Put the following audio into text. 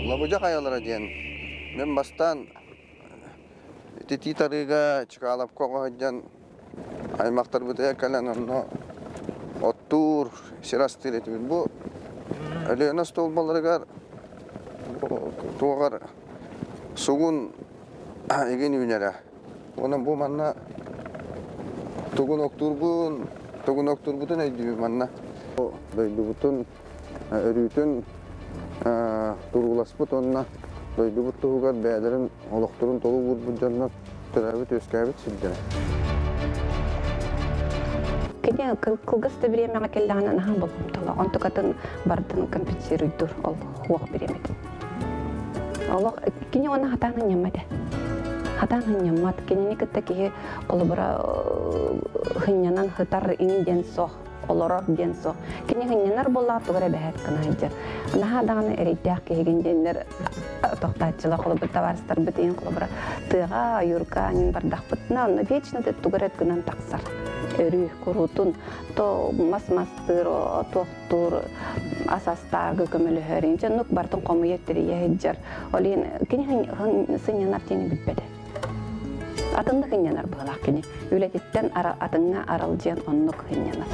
Лабыдьа хайалара диэн мин бастаан ити Тиит Арыыга Чкаловка оҕо сылдьан аймахтарбытыгар кэлэн онно оттуур, сир астыыр этибит. Бу Өлүөнэ остуолбаларыгар туоҕар сугун игин үүнэрэ. Онон бу манна тугун октуурбун, тугун октуурбутун өйдүүбүн манна. Дойдубутун өрүүтүн турууласпыт уонна дойдубут туһугар бэйэлэрин олохторун толук уурбут дьоннор төрөөбүт-үөскээбит сирдэрэ. Кини кылгас да бириэмэҕэ кэллэҕинэ наһаа болҕомтолоох. Онтукатын барытын компенсируйдуур ол хуох бириэмэтин. Олох кини оны хатаан ынньаммат ээ. Хатаан ынньаммат. Кинини кытта киһи холобура хынньанан хытар иҥин диэн суох олорор диэн суох. Кини хынньанар буоллаҕа тугу эрэ бэһэт гына сылдьар. Наһаа даҕаны эрэйдээх киһигин диэннэр тохтооччулар холобур табаарыстарбыт иһин холобура тыаҕа ойуурга аньын бардахпытына онно вечно тугу эрэ гынан тахсар. Өрүү куруутун то мас мастыыр туохтуур ас астаарга көмөлөһөр инчэ оннук барытын хомуйа тэрийэ сылдьар. Ол иһин кини сынньанар диэни билбэтэ. Атыннык ынньанар быһыылаах кини. Үлэтиттэн атыҥҥа аралдьыйан оннук ынньанар.